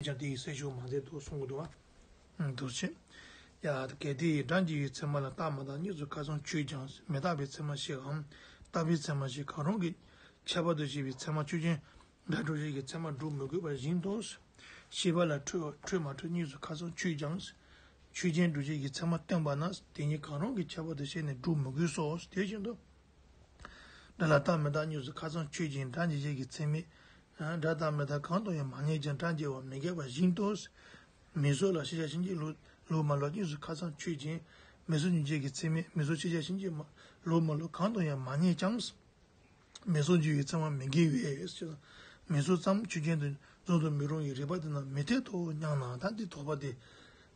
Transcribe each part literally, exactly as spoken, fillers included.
ཀྱང་དེ་ཡི་སེལ་ཕྱོགས་མ་མཛད་དོ་གསུང་གི་འདུག་བ། འདུག་ཆེ། ཡ། གལ་ཏེ་སྒྲ་འཇིག་པའི་ཚད་མ་ལ་རྟག་མ་རྟག་གཉིས་སུ་ཁ་ཚང་ཆོས་ཀྱང་། མི་རྟག་པའི་ཚད་མ་བཞི་འམ། རྟག་པའི་ཚད་མ་བཞི་གང་རུང་གི་ཁྱད་པར་དུ་བྱས་པའི་ཚད་མ་ཆོས་ཅན། སྒྲ་སྒྲུབ་བྱེད་ཀྱི་ཚད་མ་སྒྲུབ་མི་དགོས་པ་བཞིན་དུ། ཤེས་པ་ལ་འཁྲུལ་འཁྲུལ་མ་འཁྲུལ་གཉིས་སུ་ཁ་ཚང་ཆོས་ཀྱང་། ཆོས་ཅན་སྒྲུབ་བྱེད་ཀྱི་ཚད་མ་སྟོན་པ་ན་དེ་གཉིས་གང་རུང་གི་ཁྱད་པར་དུ་བྱས་ནས་སྒྲུབ་མི་དགོས་སོ། དེ་བཞིན་དུ། སྒྲ་ལ་རྟག་མི་རྟག་གཉིས་སུ་ཁ་ཚང་ཆོས་ཅན། སྒྲ་འཇིག་བྱེད་ཀྱི་ཚད་མས། སྒྲ་རྟག་མི་རྟག་གང་དུ་ཡང་མ་ངེས་ཀྱང་། སྒྲ་འཇིག་པ་མི་འགལ་བ་བཞིན་དུ། མིང་གཟུགས་ལ་ཤེས་བྱ་ཤེས་བྱེད་ལོག་ལོག་མ་ལོག་གཉིས་སུ་ཁ་ཚང་ཆོས་ཅན། མིང་གཟུགས་འཇིག་བྱེད་ཀྱི་ཚད་མས་མིང་གཟུགས་ཤེས་བྱ་ཤེས་བྱེད་མ་ལོག་མ་ལོག་གང་དུ་ཡང་མ་ངེས་ཀྱང་། མིང་གཟུགས་འཇིག་པའི་ཚད་མ་མི་འགལ་བས། མིང་གཟུགས་ཙམ་ཆོས་ཅན་དུ་འཛིན་དུ་མི་རུང་བའི་རིགས་པ་དེ་རྣམས་མི་འཐད་དོ་སྙམ་ན། ད་འདི་དོགས་པ་དེ།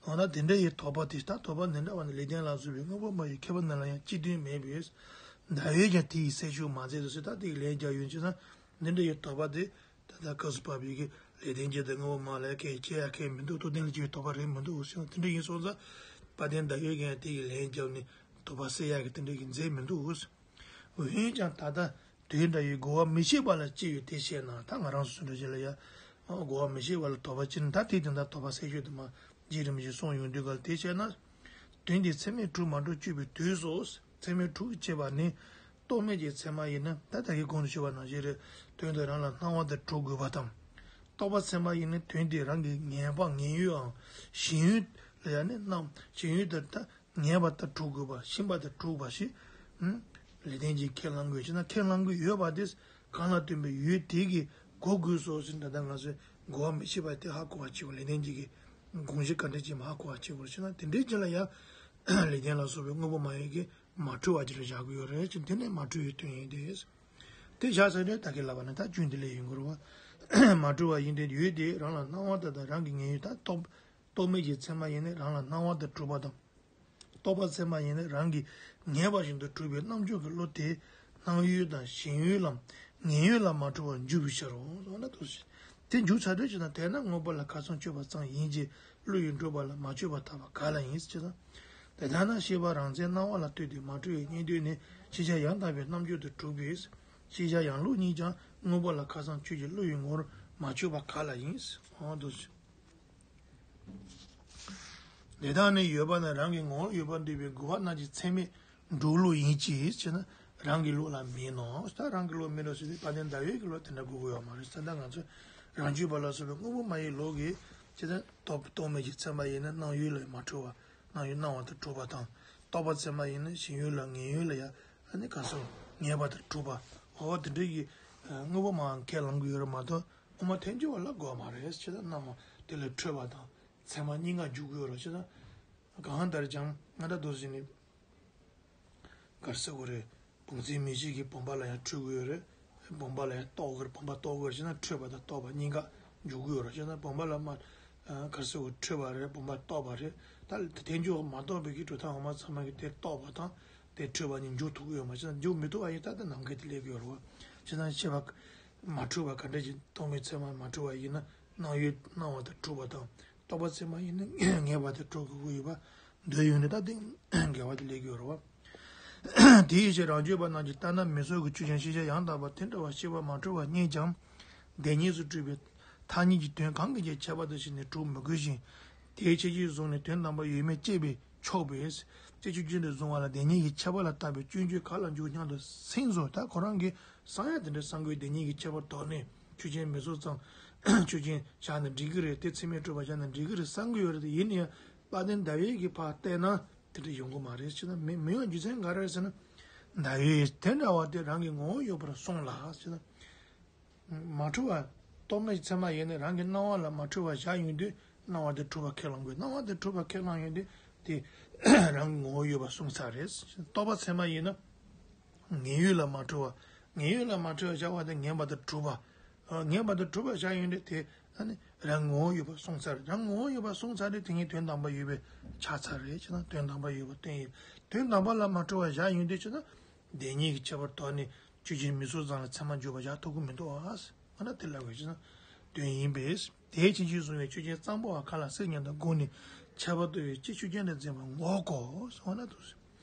འོ་ན་དེ་འདྲ་ཡི་དོགས་པ་དེ། ད་དོགས་པ་འདི་འདྲ་བ་ནི་ལེགས་ལྡན་ལ་སོགས་པའི་དངོས་པོ་མ་ཡིན་མཁས་པ་རྣམས་ལ་ཡང་སྤྱི་དོན་མེད་པས། ཟླ་འོད་ཀྱང་དེ་ཡི་སེལ་ཕྱོགས་མ་མཛད་དོ་ཟེར། ད་དེ་ཡི་ལན་རྒྱག་ཡོང་ཅེ་ན། འདི་འདྲ་ཡི་དོགས་པ་དེ། ད་ལྟ་སྐབས་སུ་བབས་པའི་གི་ལེགས་ལྡན་གྱི་དེ་དངོས་པོ་མ་ལ་ཡང་མཁས་མཁས་ཡ་མཁས་མི་འདུག་རྟོགས་ལྡན་ལ་སྤྱི་བའི་དོགས་པ་རེད་མི་འདུག་ཟེར་ན། དེ་འདྲ་ཡིན་སོང་ཙང་། དཔལ་ལྡན་ཟླ་འོད་ཀྱང་དེ་ཡི་ལན་རྒྱབ་ནས་དོགས་པ་སེལ་ཡ་གི་དེ་འདྲ་གི་མཛད་མི་འདུག་འོན་ཀྱང་ད་ལྟ་དོན་འདྲ་ཡི་གོ་བ་མི་ཤེས་པ་ལ་སྐྱེ་བའི་དེ་བཤད་ན། ད་ང་རང་སོ་སོ་འདྲ་ཞིག་ལ་ཡ། གོ་བ་མི་ཤེས་པ་ལ་དོགས་པ་སྐྱེ་ན། ད་དེ་དེ་འདྲ་དོགས་པ་སེལ་ཕྱོགས་དེ་མ་རྗེས་རིམ་བཞིན་གསུངས་ཡོང་དུས་ག་ལ་དེ་བཤད་ན། དོན་དེ་ཚད་མས་གྲུབ་མ་གྲུབ་དཔྱོད་པའི་དུས་སུ། ཚད་མས་གྲུབ་ཅེས་པ་ནི། རྟོག་མེད་ཀྱི་ཚད་མ་ཡིན་ན། ད་ལྟ་གི་གོང་དུ་ཞུས་པ་ནང་བཞིན་རེད། དོན་དེ་རང་ལ་སྣང་བ་དང་གྲུབ་དགོས་པ་དང་། རྟོག་པ་ཚད་མ་ཡིན་ན་དོན་དེ་རང་གི་ངེས་པ་ངེས་ཡུལ་འམ་ཞེན་ཡུལ་ལ་ཡང་ནི་སྣང་ཞེན་ཡུལ་དེ་ད། ངེས་པ་དང་གྲུབ་དགོས་པ། ཞེན་པ་དང་གྲུབ་པ་ཞིག་ལེགས་ལྡན་གྱིས་ཁས་བླང་དགོས་ཅེ་ན། ཁས་བླང་གི་ཡོད་པ་དེ་གང་ལ་ལྟོས་པའི་ཡུལ་དེ་གིས་གོ་དགོས་སོ་ཟེར། ད་ལྟ་ང་ཚོས་གོ་བ་མི་ཤེས་པ་དེ་ཧ་གོ་བ་བྱེད་དགོས། ལེགས་ལྡན་གྱིས་དགོངས་གཞི་ག་འདྲ་ཅིག་མ་ཧ་གོ་བ་བྱེད་དགོས་ཅེ་ན། དེ་འདྲའི་རྒྱུ་ལ་ཡང་ལེགས་ལྡན་ལ་སོགས་པའི་དངོས་པོ་མ་ཡིན་གྱི་མ་འཁྲུལ་བ་ཅིག་ལ་བཞག་གི་ཡོད་རེད་ཅེ། དེ་ནས་མ་འཁྲུལ་བའི་དོན་ཡིན་ཏེ། དེ་བཞག་ཚར་དུས་ད་གིན་ལབ་པ་ནི་ད་རྒྱུན་དེ་ལས་ཡིན་དགོས་རེད་བ། མ་འཁྲུལ་བ་ཡིན་ཏེ་ཡུལ་དེ་རང་ལ་སྣང་བ་དང་། ད་རང་གི་ངེས་ཡུལ་ད་རྟོག་རྟོག་མེད་ཀྱི་ཚད་མ་ཡིན་ནི་རང་ལ་སྣང་བ་དང་གྲུབ་པ་དང་། རྟོག་པ་ཚད་མ་ཡིན་ནི་རང་གིས་ངེས་པ་བཞིན་དུ་གྲུབ་པའི་རྣམ་འཇོག་གི་བློ་དེ། སྣང་ཡུལ་དང་ཞེན་ཡུལ་ལམ་ངེས་ཡུལ་ལ་མ་གྲུབ་པར་འཇུག་པའི་ཕྱིར་རོ། འོ་ན་དུ་ཞེས། དེ་འཇུག་ཚར་དུས་ཅི་ན། དེས་ན་དངོས་པོ་ལ་ཁ་ཚང་དཔྱོད་པ་ཙམ་ཡིན་གྱི། བློ་ཡིས་འགྲུབ་པ་ལ་མ་དཔྱོད་པར་ཐལ་བ་ག་ལ་ཡིན་ཅེ་ན། དེ་ལྟར་ན་ཤེས་པ་རང་མཚན་སྣང་བ་ལ་ལྟོས་ཏེ་མ་གྲུབ་པའི་རྙེད་དོན་ནི་ཤེས་བྱ་ཡང་དག་པའི་རྣམ་འཇོག་ཏུ་གྲུབ་པས། ཤེས་བྱ་ཡང་ལོག་གཉིས་ཀྱང་དངོས་པོ་ལ་ཁ་ཚང་དཔྱོད་ཀྱི་བློ་ཡི་ངོར་མ་ཆུད་པ་ག་ལ་ཡིན། འོ་དུ། དེ་དག་ནི་ཡོད་པ་ན་རང་གི་ངོ་བོར་ཡོད་པར་འདོད་པའི་རྒོལ་བ་རྣམས་ཀྱི་ཚད་མས་གྲུབ་ལུགས་ཡིན་གྱི་ཞེ་ན། རང་གི་ལུགས་ལ་མིན་ནོ། ད་རང་གི་ལུགས་མིན་འགྲོ་ཟེར་དུས་དཔལ་ལྡན་ཟླ་འོད་ཀྱི་ལུགས་དེ་འདྲ་དགོས་ཀྱི་ཡོད་མ་རེད། ད་ལྟ་ང་ཚོས་རང་རྒྱུད་པ་ལ་སོགས་པའི་དངོས་པོ་མ་ཡིན་ལུགས་ཀྱི་ཅི་ད་རྟོག་རྟོག་མེད་ཀྱི་ཚད་མ་ཡིན་ན་སྣང་ཡུལ་ལ་མ་གྲུབ་པ། སྣང་ཡུལ་སྣང་བ་དང་གྲུབ་པ་དང་། རྟོག་པ་ཚད་མ་ཡིན་ན་ཞེན་ཡུལ་ལ་ངེས་ཡུལ་ལ་ཡང་ཨ་ནི་ག་སོ་ངེས་པ་དང་གྲུབ་པ། འོ་དེ་འདྲ་གི་དངོས་པོ་མ་ཁས་བླང་གི་ཡོད་རེད་མ་གཏོགས། དབུ་མ་ཐལ་འགྱུར་བ་ལ་དགོས་མ་རེད། ཅི་ད་སྣང་བ་དེ་ལས་འཕྲོས་པ་དང་ཚད་མ་གཉིས་ཀ་འཇུག་གི་ཡོད་རེད། ཅི་ད་གང་ལྟར་ཀྱང་ང་འདྲ་འདུག་ཟེར་ནས། ག་རེ་ཟེར་དགོས་རེད། བུམ་འཛིན་མིག་ཤེས་ཀྱིས་བུམ་པ་ལ་ཡང་འཕྲོད་ཀྱི་ཡོད་རེད། བུམ་པ་ལ་ཡང་རྟོགས་ཀྱི་རེད། བུམ་པ་རྟོགས་ཀྱི་ཡོད་རེད་ཅེ་ན། འཕྲོད་པ་དང་རྟོགས་པ་གཉིས་ཀ་འཇུག་གི་ཡོད་རེད་ཅེ་ན། བུམ་པ་ལ་མ་ག་རེ་ཟེར་དགོས། འཕྲོད་པ་རེད། བུམ་པ་རྟོགས་པ་རེད། ད་ཐལ་འགྱུར་མ་གཏོགས་པའི་གི་གྲུབ་མཐའ་དབུ་མ་ཚད་མ་གི་དེ་རྟོགས་པ་དང་དེ་འཕྲོད་པ་གཉིས་འཇུག་ཐུབ་ཀྱི་ཡོད་མ་རེད་ཅེ་ན། འཇུག་མི་ཐུབ་པ་ཡིན་ད་ལྟ་ནམ་མཁའི་དེ་སླེབས་ཀྱི་ཡོད་རེད་བ། ཅེ་ན་ཤེས་པ་མ་འཁྲུལ་བ་ག་འདྲ་ཞིག་རྟོག་མེད་ཚད་མ་མ་འཁྲུལ་བ་ཡིན་ན། སྣང་ཡུལ་སྣང་བ་དང་གྲུབ་པ་དང་། རྟོག་པ་ཚད་མ་ཡིན་ན་ངེས་པ་དེ་གྲུབ་དགོས་ཀྱི་ཡོད་པ་འདོད་ཡོད་ནི་ད་དེ་འགལ་བ་དེ་སླེབས་ཀྱི་ཡོད་རེད་བ། དེའི་ཕྱིར་རང་རྒྱུད་པ་རྣམས་ཀྱིས་ལྟར་ན་མིང་གཟུགས་ཀྱི་ཆོས་ཅན་ཤེས་བྱ་ཡང་དག་པ་དེ་འདྲ་བ་ཤེས་པ་མ་འཁྲུལ་བ་རྙེད་ཀྱང་། བདེན་གཉིས་སུ་གྲུབ་པའི་ཐ་སྙད་ཀྱི་དོན་གང་གིས་ཀྱང་ཁྱད་པར་དུ་བྱས་ནས་གྲུབ་མི་དགོས་ཤིང་། དེའི་ཕྱིར་གཞིར་བཟུང་ནས་དོན་དམ་པར་ཡོད་མེད་དཔྱད་པས་ཆོག་པས། དེ་ཆོས་ཅན་དུ་བཟུང་བ་ལ་བདེན་གཉིས་ཀྱི་ཁྱད་པར་ལ་ལྟ་བའི་སྐྱོན་བརྗོད་ག་ལ་འཇུག་སྙམ་དུ་སེམས་སོ། ད་ཁོ་རང་གིས་བསམ་ཡ་དེ་འདྲ་བསམ་དགོས། བདེན་གཉིས་ཀྱི་ཁྱད་པར་དོར་ནས་ཆོས་ཅན་མིང་གཟུགས་ཙམ་ཆོས་ཅན་བཞག་ན་འགྲིག་གི་རེད། དེ་ཚད་མས་གྲུབ་པ་བཞག་ན་འགྲིག་གི་རེད་བསམ་གི་ཡོད་རེད། དེ་ཡིན་ན་ཡང་དཔལ་ལྡན་ཟླ་འོད་ཀྱིས་ཕར་བལྟས་ན་དེ་འདྲ་ཡོང་གི་མ་རེད་ཅེ་ན། མི་མི་ཡོང་རྒྱུ་མཚན་ག་རེ་རེད་ཟེར་ན། ཟླ་འོད་དེ་འདྲ་བ་དེ་རང་གི་ངོ་བོ་ཡོད་པར་གསུངས་ལ་ཅེ་ན། མ་འཁྲུལ་བ། རྟོག་མེད་ཚད་མ་ཡིན་ན་རང་གི་སྣང་བ་ལ་མ་འཁྲུལ་བ་བཞག་ཡོང་དུས་སྣང་བ་དེ་གྲུབ་པ་ཁས་བླང་དགོས། སྣང་བ་དེ་གྲུབ་པ་ཁས་བླང་ཡོང་དུས་དེ་རང་གི་ངོ་བོ་ཡོད་པ་གསུངས་ཚར་རེད། རྟོག་པ་ཚད་མ་ཡིན་ན་ངེས་ཡུལ་ལ་མ་འཁྲུལ་བ། ངེས་ཡུལ་ལ་མ་འཁྲུལ་བ་བཞག་པ་དེ་ངེས་པ་དེ་གྲུབ་པ། ངེས་པ་དེ་གྲུབ་པ་བཞག་ཡོང་དུས་དེ་ཨ་ནི་རང་ངོ་བོ་ཡོད་པ་གསུངས་ཚར་རེད། རང་ངོ་བོ་ཡོད་པ་གསུངས་ཚར་དུས་དེ་ཉིད་དོན་དམ་པ་ཡོད་པས་ཆགས་ཚར་རེད་ཅེ་ན། དོན་དམ་པ་ཡོད་པ་སྟོན་ཡོད། དོན་དམ་པ་ལ་མ་འཁྲུལ་བ་བཞག་ཡོང་དུས་ཅེ་ན། བདེན་གཉིས་ཀྱི་ཁྱད་པར་དོར་ནས་ཆོས་ཅན་མིང་གཟུགས་ཙམ་ལ་ཚད་མ་འཇོག་པ་བཞག་ཐུབ་ཀྱི་མི་འདུག་ཨ། འོ་ན་དེ་ལ་འོས་ཤིང་དོན་ཡིན་པས། དེའི་ཕྱིར་གཞིར་བཟུང་བའི་ཆོས་ཅན་ཙམ་པོ་བ་ག་ལ་སྲིད་སྙམ་དུ་དགོངས་ནས་ཁྱད་པར་དུ་བའི་སྤྱི་ཆོས་ཅན་དུ་འཛིན་པ་ངོ་ཀོ། འོ་ན་དུ།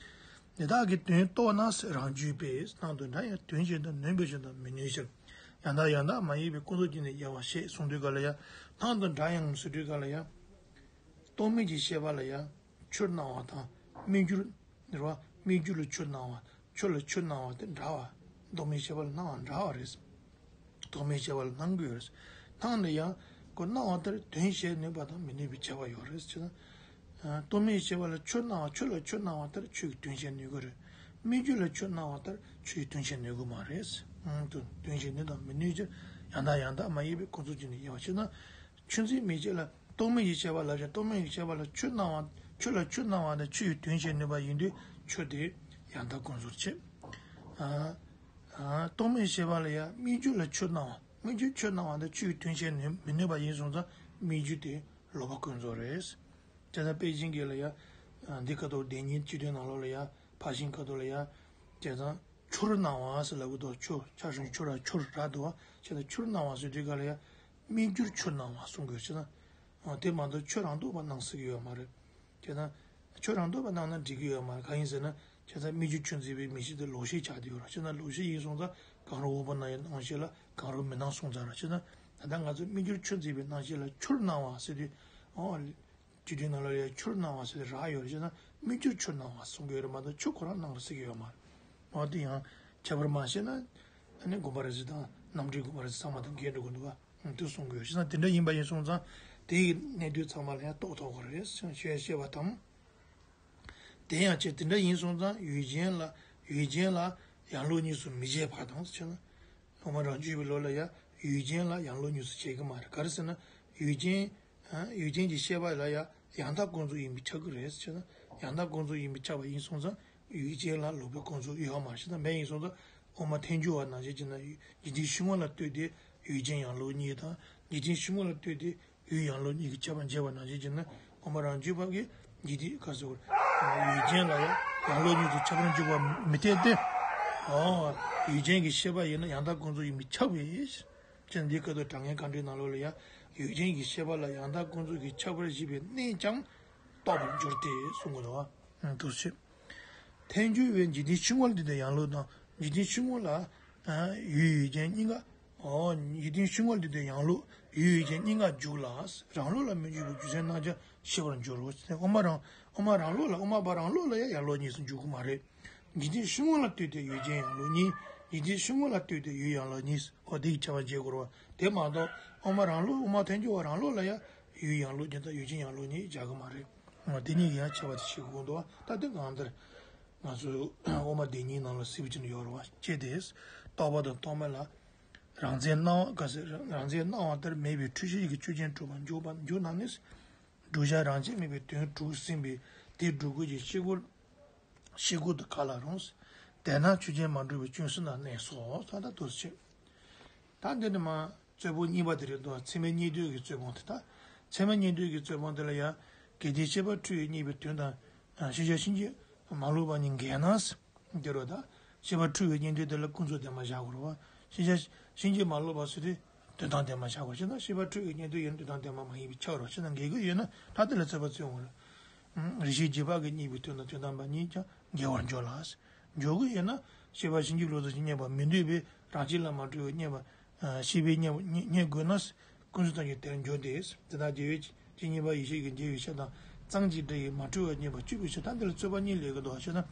དེ་དག་གི་དོན་རྟོགས་ན་རང་རྒྱུད་པས་སྣང་དུ་འདྲ་ཡང་དོན་གཞན་དུ་ནོན་པའི་ཕྱིར་དུ་མི་ནུས་ཕྱིར། ཡང་དག་ཡང་དག་མ་ཡིན་པའི་ཀུན་རྫོབ་ཀྱི་ནི་དབྱེ་བ་ཞེས་གསུངས་དུས་ག་ལ་ཡང་ དང་དུ་འདྲ་ཡང་ཟེར་དུས་ག་ལ་ཡ། རྟོག་མེད་ཀྱི་ཤེས་པ་ལ་ཡ། ཆོས་སྣང་བ་དང་སྨིག་རྒྱུ་རེད་བ། སྨིག་རྒྱུ་ལ་ཆོས་སྣང་བ། ཆོས་ལ་ཆོས་སྣང་བ་དེ་འདྲ་བ། རྟོག་མེད་ཤེས་པ་ལ་སྣང་བ་འདྲ་བ་རེད། རྟོག་མེད་ཤེས་པ་ལ་སྣང་གི་ཡོད་རེད། སྣང་ནས་ཡང་ཁོ་སྣང་བ་ལྟར་དོན་བྱེད་ནུས་པ་དང་མི་ནུས་པའི་ཁྱད་པར་ཡོད་རེད་ཅེ་ན། རྟོག་མེད་ཤེས་པ་ལ་ཆོས་སྣང་བ། ཆོས་ལ་ཆོས་སྣང་བ་ལྟར་ཆོས་ཀྱི་དོན་བྱེད་ནུས་ཀྱི་རེད། སྨིག་རྒྱུ་ལ་ཆོས་སྣང་བ་ལྟར་ཆོས་ཀྱི་དོན་བྱེད་ནུས་ཀྱི་མ་རེད། དོན་བྱེད་ནུས་དང་མི་ནུས་ཀྱི་ཡང་དག་ཡང་དག་མ་ཡིན་པའི་ཁོ་ཚོ་ཅི་ནས་ཡོད་ཅེ་ན། ཆོས་འཛིན་མེད་བྱེད་ལ་རྟོག་མེད་ཀྱི་ཤེས་པ་ལབ་ཀྱང་རྟོག་མེད་ཀྱི་ཤེས་པ་ལ་ཆོས་སྣང་བ། ཆོས་ལ་ཆོས་སྣང་བ་ནི་ཆོས་ཀྱི་དོན་བྱེད་ནུས་པ་ཡིན་དུས་ཆོས་དེ་ཡང་དག་ཀུན་རྫོབ་ཆེ། རྟོག་མེད་ཤེས་པ་ལ་ཡང་སྨིག་རྒྱུ་ལ་ཆོས་སྣང་བ། སྨིག་རྒྱུ་ཆོས་སྣང་བ་ནི་ཆོས་ཀྱི་དོན་བྱེད་ནུས་མི་ནུས་པ་ཡིན་སོང་ཙང་སྨིག་རྒྱུ་དེ་ལོག་པ་ཀུན་རྫོབ་རེད། དེ་ལྟར་པེ་ཅིང་གི་ལ་ཡང་འདི་ཁ་ཐོག་བདེན་གཉིས་སྤྱི་དོན་ནང་ལོགས་ལ་ཡང་ཕར་ཕྱིན་ཁ་ཐོག་ལ་ཡང་དེ་དང་ཆུར་སྣང་བ་ཟེར་ལབ་གི་འདུག་ཆུ་ཆ་ཤུན་ཆུ་ར་ཆུར་ར་འདུག་བ་བྱས་ན་ཆུར་སྣང་བ་ཟེར་དུས་ག་ལ་ཡང་སྨིག་རྒྱུར་ཆུར་སྣང་བ་གསུང་དགོས་ཅེ་ན། དེ་མ་གཏོགས་ཆོས་རང་ལྡོག་པ་སྣང་སྲིད་ཀྱི་ཡོད་མ་རེད། དེ་ན་ཆོས་རང་ལྡོག་པ་སྣང་ན་འགྲིག་གི་ཡོད་མ་རེད། གང་ཡིན་ཟེར་ན་བྱས་ཙང་སྨིག་རྒྱུ་ཆུ་འཛིན་པའི་མིག་ཤེས་དེ་ལོག་ཤེས་ཆགས་བསྡད་ཡོད་རེད། བྱས་ན་ལོག་ཤེས་ཡིན་སོང་ཙང་གང་རུང་འོག་པ་སྣང་བའི་སྣང་ཤེས་ལ་གང་རུང་མི་སྣང་སོང་ཙང་རེད། བྱས་ན་ད་ལྟ་ང་ཚོས་སྨིག་རྒྱུར་ཆུ་འཛིན་པའི་སྣང་ཤེས་ལ་ཆུར་སྣང་བ་ཟེར་དུས་ཨོ། སྤྱི་དོན་ནང་ལ་ཡང་ཆུར་སྣང་བ་ཟེར་རག་ཡོད་རེད་ཅེ་ན་སྨིག་རྒྱུར་ཆུར་སྣང་བ་གསུང་གི་ཡོད་རེད་མ་གཏོགས་ཆུ་ཁོ་རང་སྣང་རུ་སྲིད་ཀྱི་ཡོད་མ་རེད། འོ་དེ་ཡང་ཁྱད་པར་མ་ཤེས་ན་ཨ་ནི་དགོངས་པ་རེ་ཟིག་དང་རྣམ་འགྲེལ་དགོངས་པ་རེ་ཟིག་ཚང་མ་དང་འགལ་འགྲོ་གི་འདུག་བ། དེ་གསུང་གི་ཡོད་ཅེ་ན་དེ་འདྲ་ཡིན་པ་ཡིན་སོང་ཙང་དེ་ཡི་གནད་དོན་ཚང་མ་ལ་ཡང་རྟོགས་ཐུབ་ཀྱི་རེད་ཞེས་བཤད་པ་དང་། དེ་ཡང་ཅི་དེ་འདྲ་ཡིན་སོང་ཙང་ཡུལ་ཅན་ལ་ཡུལ་ཅན་ལ་ཡང་ལོག་གཉིས་སུ་མི་བྱེད་པ་དང་ཟེར་ན། ལུང་མ་རང་རྒྱུད་པའི་ལུགས་ལ་ཡང་ཡུལ་ཅན་ལ་ཡང་ལོག་གཉིས་སུ་བྱེད་ཀྱི་མ་རེད། ག་རེ་ཟེར་ན་ཡུལ་ཅན། ཡུལ་ཅན་གྱི་ཤེས་པ་ལ་ཡང་ཡང་དག་ཀུན་རྫོབ་ཡིན་པས་ཁྱབ་ཀྱི་རེད་ཟེར་ན། ཡང་དག་ཀུན་རྫོབ་ཡིན་པས་ཁྱབ་པ་ཡིན་སོང་ཙང་ཡུལ་ཅན་ལ་ལོག་པའི་ཀུན་རྫོབ་ཡོད་མ་རེད་ཟེར་ན། མེད་ཡིན་སོང་ཙང་དབུ་མ་ཐལ་འགྱུར་བ་ནང་བཞིན་བྱས་ན་འཇིག་རྟེན་ཕྱི་དངོས་ལ་ལྟོས་ཏེ་ཡུལ་ཅན་ཡང་ལོག་གཉིས་དང་འཇིག་རྟེན་ཕྱི་དངོས་ལ་ལྟོས་ཏེ་ཡུལ་ཡང་ལོག་གཉིས་ཀྱི་ཁྱབ་པ་འབྱེད་པ་ནང་བཞིན་བྱས་ན་དབུ་མ་རང་རྒྱུད་པ་གིས་འཇིག་རྟེན་ག་ཟེར་བར་ཡུལ་ཅན་ལ་ཡང་ཡང་ལོག་གཉིས་ཀྱི་ཁྱབ་པ་འཇུག་པ་མི་འཐད་དེ། ཨོ། ཡུལ་ཅན་གྱི་ཤེས་པ་ཡིན་ན་ཡང་དག་ཀུན་རྫོབ་ཡིན་པས་ཁྱབ་པས། ཅེས་འདི་སྐད་དུ་དྲང་ངེས་དཀའ་འགྲེལ་ནང་ལོགས་ལ་ཡང་ཡུལ་ཅན་གྱི་ཤེས་པ་ལ་ཡང་དག་ཀུན་རྫོབ་ཀྱི་ཁྱད་པར་བཞི་པའི་གནས་ཀྱང་རྟོགས་པར་འགྱུར་ཏེ་གསུང་གི་འདུག་བ། འདུག་ཕྱིར། ཐལ་འགྱུར་བས་འཇིག་རྟེན་ཕྱི་དངོས་ལ་ལྟོས་ཏེ་ཡང་ལོག་དང་འཇིག་རྟེན་ཕྱི་དངོས་ལ་ཡུལ་ཡུལ་ཅན་གཉིས་ཀ། འོ་འཇིག་རྟེན་ཕྱི་དངོས་ལ་ལྟོས་ཏེ་ཡང་ལོག་ཡུལ་ཡུལ་ཅན་གཉིས་ཀ་འཇུག་ལ། རང་ལུགས་ལ་མི་འཇུག་པའི་རྒྱུ་མཚན་རྣམས་ཀྱང་ཤེས་པར་འགྱུར་རོ། དབུ་མ་རང་དབུ་མ་རང་ལུགས་ལ་དབུ་མ་པ་རང་ལུགས་ལ་ཡང་ཡང་ལོག་གཉིས་སུ་འཇུག་གི་མ་རེད། འཇིག་རྟེན་ཕྱི་དངོས་ལ་ལྟོས་ཏེ་ཡུལ་ཅན་ཡང་ལོག་གཉིས། འཇིག་རྟེན་ཕྱི་དངོས་ལ་ལྟོས་ཏེ་ཡུལ་ཡང་ལོག་གཉིས། འོ་དེ་ཡི་ཁྱད་པར་འབྱེད་དགོས་རེད་བ། དེ་མ་གཏོགས་དབུ་མ་རང་ལུགས་དབུ་མ་ཐལ་འགྱུར་བ་རང་ལུགས་ལ་ཡང་ཡུལ་ཡང་ལོག་གཉིས་དང་ཡུལ་ཅན་ཡང་ལོག་གཉིས་སྦྱར་གི་མ་རེད། འོ་དེ་གཉིས་ཀྱི་ཡང་ཁྱད་པར་དེ་ཤེས་དགོས་འདུག་བ། ད་དེ་གང་ལྟར་ང་ཚོའི་དབུ་མ་བདེན་གཉིས་ནང་ལ་གཟིགས་པ་ཅིག་ཡོད་རེད་བ། ཅེས་ཏེ། རྟོག་པ་དང་རྟོག་མེད་ལ། རང་མཚན་སྣང་བ་ག་ཟེར་རང་མཚན་སྣང་བ་ལྟར་མེད་པའི་འཁྲུལ་ཤེས་ཀྱི་ཆོས་ཅན་གྲུབ་པར་འཇུག་པ་འཇུག་ན་ནི། བསྒྲུབ་བྱ་རང་མཚན་མེད་པའི་དོན་གྲུབ་ཟིན་པས་དེ་སྒྲུབ་དགོས་ཀྱི་ཤེས་དགོས། ཤེས་དགོས་དུ་ག་ལ་རུང་། དེས་ན་ཆོས་ཅན་མ་གྲུབ་པའི་སྐྱོན་སུ་ན་གནས་སོ། ད་ལྟ་དུ་ཆེ། ད་འདི་ནི་མ་རྩོད་སྤོང་གཉིས་པ་དེ་རེད་འདུག་ཚད་མའི་སྙིང་བསྡུས་ཀྱི་རྩོད་སྤོང་དེ་དག་ཚད་མའི་སྙིང་བསྡུས་ཀྱི་རྩོད་སྤོང་དེ་ལ་ཡང་གལ་ཏེ་ཤེས་པ་འཁྲུལ་བའི་རྙེད་པའི་དོན་དང་ཤེས་བྱ་ཕྱིན་ཅི་མ་ལོག་པ་གཉིས་འགལ་ན། འདི་རུ་ད་ཤེས་པ་འཁྲུལ་བའི་རྙེད་དོན་དེ་ལ་ཀུན་རྫོབ་བདེན་པར་བཞག་དགོས་རེད་བ། ཤེས་བྱ་ཕྱིན་ཅི་མ་ལོག་པ་ཟེར་དུས་དོན་དམ་བདེན་པར་བཞག་དགོས་ཤེ་ན། ཤེས་པ་འཁྲུལ་བའི་རྙེད་དོན་ཡིན་དོན་དམ་བདེན་པ་མ་ཡིན་པའི་ཆ་རོ་ཤེ་ན་འགལ་གྱི་ཡོད་ན་ད་དེ་ལ་རྩོད་པ་རྩོད་འོང་རེད། རེ་ཞིག་རྗེས་དཔག་གི་རྙེད་པའི་དོན་དང་དོན་དམ་པ་གཉིས་ཀྱང་འགལ་བར་འགྱུར་ལ། འགྱུར་གྱི་ཡོད་ན་ཤེས་པ་ཕྱིན་ཅི་ལོག་ཙམ་ཞིག་རྙེད་པ་མི་འདོད་པའི་རང་བཞིན་ལ་མ་གྲུབ་པའི་རྙེད་པ། ཤེས་པས་རྙེད་རྙེད་དགོས་ན། ཀུན་རྫོབ་ཐམས་ཅད་དེར་འགྱུར་ཏེ། དེ་དག་རྒྱལ་བའི་ཇི་སྙེད་པ་ཡེ་ཤེས་ཀྱི་རྒྱལ་བའི་ཆ་དང་། གཙང་གཅིག་སྒྲ་ཡིས་མ་གྲོལ་བར་རྙེད་པ་གཅོད་པའི་ཕྱིར། ད་འདི་ལ་རྩོད་པ་གཉིས་ལས་ཀྱི་འདུག་ཞེ་ན།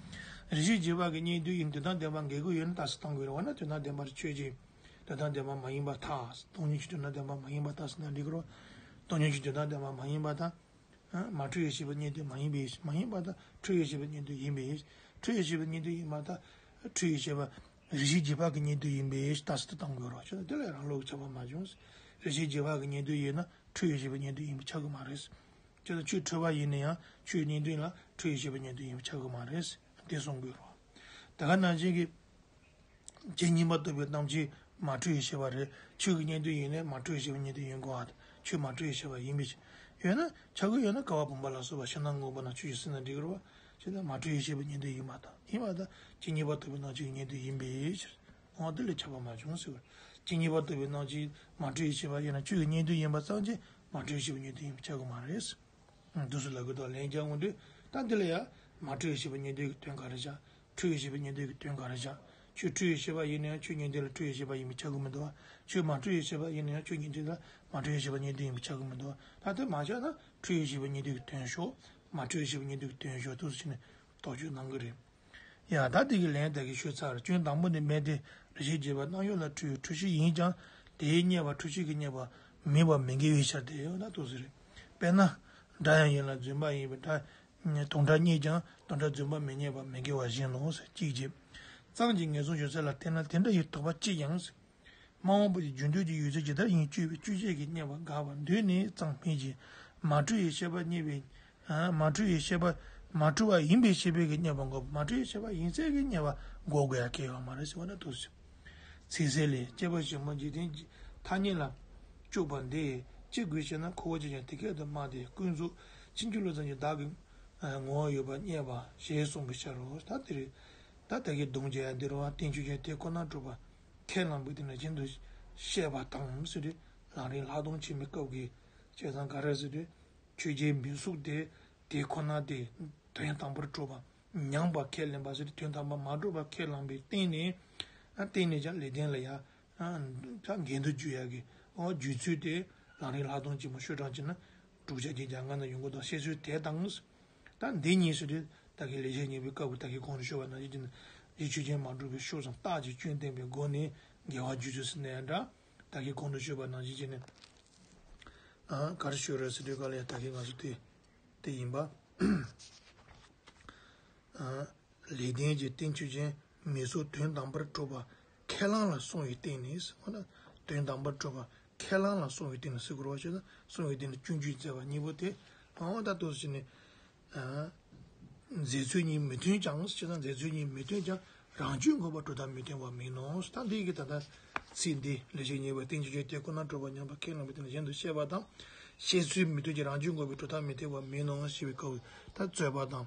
རེ་ཞིག་རྗེས་དཔག་གི་རྙེད་དོན་ཡིན་དོན་དམ་བདེན་པ་འགལ་གྱི་ཡོད་ན་རྟགས་སུ་བཏང་དགོས་རེད་བ་ན་དོན་དམ་བདེན་པར་ཆོས་ཅན། དོན་དམ་བདེན་པ་མ་ཡིན་པར་ཐལ། སྟོང་ཉིད་ཀྱི་དོན་དམ་བདེན་པ་མ་ཡིན་པར་ཐལ་ཟེར་ན་འགྲིག་གི་རེད། སྟོང་ཉིད་ཀྱི་དོན་དམ་བདེན་པ་མ་ཡིན་པར་ཐལ། མ་འཁྲུལ་བའི་ཤེས་པའི་རྙེད་དོན་མ་ཡིན་པའི་མ་ཡིན་པར་ཐལ། འཁྲུལ་བའི་ཤེས་པའི་རྙེད་དོན་ཡིན་པའི། འཁྲུལ་བའི་ཤེས་པའི་རྙེད་དོན་ཡིན་པར་ཐལ། འཁྲུལ་བའི་ཤེས་པ། རེ་ཞིག་རྗེས་དཔག་གི་རྙེད་དོན་ཡིན་པའི་རྟགས་སུ་བཏང་དགོས་རོ་ཞེ་ན་དེ་ལ་རང་ལུགས་ཁྱབ་པ་མ་བྱུང་། རེ་ཞིག་རྗེས་དཔག་གི་རྙེད་དོན་ཡིན་ན་འཁྲུལ་བའི་ཤེས་པའི་རྙེད་དོན་ཡིན་པ་ཆགས་ཀྱི་མ་རེད། ཅེས་ན་ཆོས་འཁྲུལ་པ་ཡིན་ན་ཡང་ཆོས་རྙེད་དོན་ལ་འཁྲུལ་བའི་ཤེས་པའི་རྙེད་དོན་ཡིན་པ་ཆགས་ཀྱི་མ་རེད། དེ་གསུང་དགོས་རོ། དེ་ག་ནང་བཞིན་གྱི། ཇི་སྙེད་པ་རྟོགས་པའི་སྣང་མཆེད་མ་འཁྲུལ་བའི་ཤེས་པ་རེད། ཆོས་ཀྱི་རྙེད་དོན་ཡིན་ནའི་མ་འཁྲུལ་བའི་ཤེས་པའི་རྙེད་དོན་ཡིན་དགོས་པ་དང་ཆོས་མ་འཁྲུལ་བའི་ཤེས་པ་ཡིན་པའི་ཕྱིར། ཡོད་ན་ཆགས་ཀྱི་ཡོད་ན་ཀ་བ་བུམ་པ་ལ་སོགས་པ་ཕྱི་ནང་སྔོན་པོ་ན་ཆོས་ཅན་ཟེར་ན་འགྲིག་གི་རེད་བ། ཞེ་ན་མ་འཁྲུལ་བའི་ཤེས་པའི་རྙེད་དོན་ཡིན་པ་དང་ཡིན་པ་དང་ཇི་སྙེད་པ་རྟོགས་པའི་སྣང་མཆེད་ཀྱི་རྙེད་དོན་ཡིན་པའི་ཕྱིར། འོ་དེ་ལས་ཁྱབ་པ་མ་བྱུང་ཟེར་བ། ཇི་སྙེད་པ་རྟོགས་པའི་སྣང་མཆེད་མ་འཁྲུལ་བའི་ཤེས་པ་ཡིན་ན་ཆོས་ཀྱི་རྙེད་དོན་ཡིན་པ་ཙམ་གྱིས་མ་འཁྲུལ་བའི་ཤེས་པའི་རྙེད་དོན་ཡིན་པ་ཆགས་ཀྱི་མ་རེད། འདུག་སེ་ལབ་ཀྱི་འདུག་ལན་རྒྱག་འོང་དུས་ད་འདི་ལ་ཡང་མ་འཁྲུལ་བའི་ཤེས་པའི་རྙེད་དོན་གྱི་དོན་ག་རེ་བཞག་འཁྲུལ་བའི་ཤེས་པའི་རྙེད་དོན་གྱི་དོན་ག་རེ་བཞག་ཁྱོད་འཁྲུལ་བའི་ཤེས་པ་ཡིན་ན་ཡང་ཁྱོད་ཉན་ཐོས་ལ་འཁྲུལ་བའི་ཤེས་པ་ཡིན་པས་ཁྱབ་ཀྱི་མི་འདུག་བ། ཁྱོད་མ་འཁྲུལ་བའི་ཤེས་པ་ཡིན་ན་ཡང་ཁྱོད་ཉན་ཐོས་ལ་མ་འཁྲུལ་བའི་ཤེས་པ་ཉན་ཐོས་ཡིན་པས་ཁྱབ་ཀྱི་མི་འདུག་བ། ད་དེ་མ་ཁྱབ་ན་འཁྲུལ་བའི་ཤེས་པ་ཉན་ཐོས་ཀྱི་དོན་ཞོག། མ་འཁྲུལ་བའི་ཤེས་པ་ཉན་ཐོས་ཀྱི་དོན་ཞོག་འདུག་ཟེར་ནས་དོགས་གཅོད་གནང་གི་རེད། ཡ་ད་དེ་གི་ལན་ད་གིན་ཤོད་ཚར། སྐྱོན་དང་པོ་ནི་མེད་དེ། རེ་ཞིག་རྗེས་པ་རྣམ་གཡོགས་ལ་འཁྲུལ་བའི་འཁྲུལ་ཤེས་ཡིན་ཀྱང་དེའི་རྙེད་པ་འཁྲུལ་ཤེས་ཀྱི་རྙེད་པ་མིན་པ་མི་འགལ་བའི་ཕྱིར་ཏེ། འོ་ན་འདུག་ཟེར། དཔེར་ན། སྒྲ་ཡང་ཡིན་ལ་རྫུན་པ་ཡིན་པའི་སྒྲ། དོན་སྒྲ་རྙེད་ཀྱང་དོན་སྒྲ་རྫུན་པ་མི་རྙེད་པ་མི་འགལ་བ་བཞིན་ནོ། གཅིག་བྱས། གཙང་གི་ངེས་བཟུང་ཡོད་ཚད་ལ་བརྟེན་ན་དེ་འདྲ་ཡི་དོགས་པ་ཅི་ཡང་། སྨྲ་བ་པོ་དེ་རྒྱུ་འབྲས་ཀྱི་ཡོད་ཚད་ཇི་ལྟར་ཡིན་དཔྱོད་པའི་དཔྱོད་བྱེད་ཀྱི་རྙེད་པ་དགག་པ་འདོད་ནས་གཙང་སྨྲས་ཀྱི། མ་འཁྲུལ་བའི་ཤེས་པ་རྙེད་པའི། མ་འཁྲུལ་བའི་ཤེས་པ། མ་འཁྲུལ་བ་ཡིན་པའི་ཤེས་པའི་གི་རྙེད་པ་འགོག་པ། མ་འཁྲུལ་བའི་ཤེས་པ་ཡིན་ཚད་ཀྱི་རྙེད་པ་འགོག་དགོས་ཡ་གལ་ཡོད་མ་རེད་ཟེར་བ་ན་འདུག་ཟེར། ཚིག་གསལ་ལས། སྐྱེས་པ་ཞིག་མ་འཇིག་རྟེན་གྱི་ཐ་སྙད་ལ་དཔྱོད་པ་འདི་ཅི་དགོས་ཤེ་ན། ཁོ་བོ་ཅིག་ཀྱང་དེ་སྐད་དུ་སྨྲ་སྟེ། ཀུན་རྫོབ་ཕྱིན་ཅི་ལོག་ཙམ་གྱི་བདག་གི་ངོ་བོ་ཡོད་པར་བསྙད་པ་ཞེས་གསུངས་པའི་ཕྱིར་རོ། ད་དེ་རེད། ད་ད་གིན་སྡོམ་རྒྱག་ཡ་འདི་རུ་བ། རྟེན་ཆོས་ཅན་དེ་ཁོ་ནར་གྲུབ་པ་ཁས་བླངས་པའི་སྟེང་ན་གཞན་དུ་བཤད་པ་དང་ཟེར་དུས། ལམ་རིམ་ལྷག་མཐོང་ཆེན་མོའི་སྐབས་ཀྱི་བྱས་ཙང་ག་རེ་ཟེར་དུས། ཆོས་ཅན་མི་གཟུགས་དེ་དེ་ཁོ་ན་དེ་དོན་དམ་པར་གྲུབ་པ་མྱངས་པ་ཁས་ལེན་པ་ཟེར་དུས། དོན་དམ་པར་མ་གྲུབ་པ་ཁས་བླངས་པའི་སྟེང་ནས། ཨ་སྟེང་ནས་ཀྱང་ལེགས་ལྡན་ལ་ཡ། ཨ་ད་འགལ་འདུ་བརྗོད་ཡ་གི། ཨོ་བརྗོད་ཚུལ་དེ་ལམ་རིམ་ལྷག་མཐོང་ཆེན་མོ་ཤོག་གྲངས་གཅིག་ན་དྲུག་ཅུ་གྱ་ལྔ་ན་ཡོང་གི་འདུག། བཤད་ཚུལ་དེ་དང་། ད་འདི་གཉིས་སུ་དེ་ད་གིན་ལེགས་བཤད་སྙིང་པོའི་སྐབས་ཀྱི་ད་གིན་གོང་དུ་ཞུས་པ་ནང་བཞིན་གྱི་ནི། རྗེ་ཆོས་ཅན་མ་གྲུབ་པའི་ཕྱོགས་སམ་རྟགས་ཀྱི་སྐྱོན་བསྟན་པའི་སྒོ་ནས་འགལ་བ་བརྗོད་ཚུལ་ཟེར་ན་ཡང་འདྲ། ད་གིན་གོང་དུ་ཞུས་པ་ནང་བཞིན་གྱི་ནི། ཨ་ག་རེ་ཞུ་རེད་ཟེར་དུས་ག་ལ་ཡ། ད་གིན་ང་ཚོ་དེ་དེ་ཡིན་པ། ཨ་ལེགས་ལྡན་གྱི་རྟེན་ཆོས་ཅན་མི་གཟུགས་དོན་དམ་པར་གྲུབ་པ་ཁས་བླངས་ལ་སོང་བའི་སྟེང་ནས། འོ་ན་དོན་དམ་པར་གྲུབ་པ་ཁས་བླངས་ལ་སོང་བའི་སྟེང་ནས་ཟེར་དགོས་རེད་བ། བྱས་ཙང་སོང་བའི་སྟེང་ནས་སྐྱོན་བརྗོད་མཛད་པ་གཉིས་པོ་དེ། འོ་ད་འདུག་ཟེར་ནས། ཨ་མཛད་ཚུལ་གཉིས་མི་མཐུན་ཀྱང་། བྱས་ཙང་མཛད་ཚུལ་གཉིས་མི་མཐུན་ཀྱང་རང་རྒྱུད་འགོག་པར་གྲུབ་མཐའ་མི་མཐུན་པ་མིན་ནོ། ད་འདི་གི་ད་ལྟ་ཚིག་འདི་ལེགས་བཤད་སྙིང་པོའི་རྟེན་ཆོས་ཅན་དེ་ཁོ་ནར་གྲུབ་པ་མྱངས་པ་ཁས་བླངས་པའི་སྟེང་ནས་གཞན་དུ་བཤད་པ་དང་། བཤད་ཚུལ་མི་མཐུན་ཀྱང་རང་རྒྱུད་འགོག་པའི་གྲུབ་མཐའ་མི་མཐུན་པ་མིན་ནོ་ཞེས་པའི་སྐབས་ད་རྩོད་པ་དང་།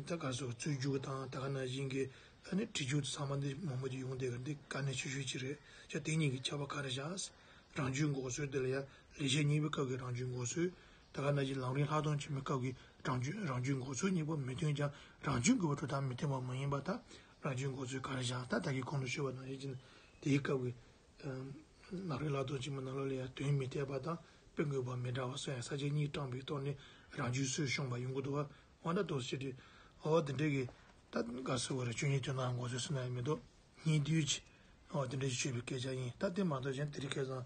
ད་ག་སོ་རྩོད་རྒྱུགས་དང་། ད་ག་ནང་བཞིན་གྱི་ཨ་ནི་འགྲེལ་རྒྱུགས་ཚང་མ་འདི་མང་པོ་ཅིག་ཡོང་བསྡད་ཀྱི་འདི་དཀའ་གནད་ཆེ་ཤོས་ཅིག་རེད། ཅག་དེ་གཉིས་ཀྱི་ཁྱད་པར་ག་རེ་བཞག། རང་རྒྱུད་འགོག་ཚུལ་དེ་ལ་ཡང་ལེགས་བཤད་སྙིང་པོའི་སྐབས་ཀྱི་རང་རྒྱུད་འགོག་ཚུལ། ད་ག་ནང་བཞིན་ལམ་རིམ་ལྷག་མཐོང་ཆེན་མོའི་སྐབས་ཀྱི་རང་རྒྱུད། རང་རྒྱུད་འགོག་ཚུལ་གཉིས་པོ་མི་མཐུན་ཀྱང་རང་རྒྱུད་འགོག་པའི་གྲུབ་མཐའ་མི་མཐུན་པ་མ་ཡིན་པ། ད་རང་རྒྱུད་འགོག་ཚུལ་ག་རེ་བཞག། ད་ད་གིན་གོང་དུ་ཞུས་པ་ནང་བཞིན་གྱི་ནི་དེའི་སྐབས་ཀྱི་ལམ་རིམ་ལྷག་མཐོང་ཆེན་མོའི་ནང་ལོགས་ལ་ཡང་དོན་མི་འཐད་པ་དང་དཔེ་འགོད་པ་མི་འདྲ་བ་སོགས་ཡང་ས་བཅད་གཉིས་བགྲངས་པའི་ཐོག་ནས་རང་རྒྱུད་སྲོལ་ཤོང་པ་ཡོང་གི་འདུག་བ། འོ་ད་འདུག་ཟེར་དུས། འོ་དེ་འདྲའི་གི་ད་ག་ཟེར་དགོས་རེད། ཆོས་ཉིད་དོན་དམ་འགོག་ཚུལ་ཟེར་ན་ཡང་མི་འདུག། སྙིང་བསྡུས་ཀྱི། འོ་དེ་འདྲའི་ཞུས་པའི་སྐད་ཆ་ཡིན། ད་དེ་མ་གཏོགས་གཞན་དེ་རིང་ཁ་སང་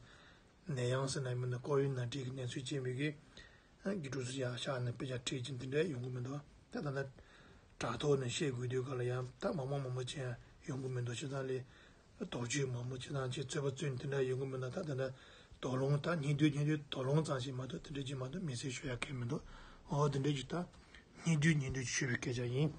ནད་ཡམས་ཟེར་ན་ཡང་མིན་ན། ཀོ་བིཌ་ནའིན་ཊིན་གི་གནས་ཚུལ་ཅན་པའི་གི་ཨ་དགེ་ཕྲུག་ཚོ་ཡར་ཤག་ནས་དཔེ་ཆ་ཁྲིད་ཀྱིན་དེ་འདྲ་ཡོང་གི་མི་འདུག། ད་ད་ལྟ་དྲ་ཐོག་ནས་བཤད་དགོས་དུས་ག་ལ་ཡང་ད་མང་མང་མང་མང་ཅིག་ཡོང་གི་མི་འདུག། བྱས་ཙང་ལས་དོགས་གཅོད་མང་པོ་བྱས་ཙང་ཅིག་རྩོད་པ་རྩོད་ནས་དེ་འདྲ་ཡོང་གི་མི་འདུག། ད་དེ་འདྲ་དོགས་སློང་། ད་སྙིང་བསྡུས་སྙིང་བསྡུས་དོགས་སློང་ཙམ་ཞིག་མ་གཏོགས་དེ་འདྲ་ཅིག་མ་གཏོགས་མི་ཚེ་ཤོར་ཡ་གང་མི་འདུག། འོ་དེ་འདྲ་ཅིག། ད་སྙིང་བསྡུས་སྙིང་བསྡུས་ཞུས་པའི་སྐད་ཆ་ཡིན།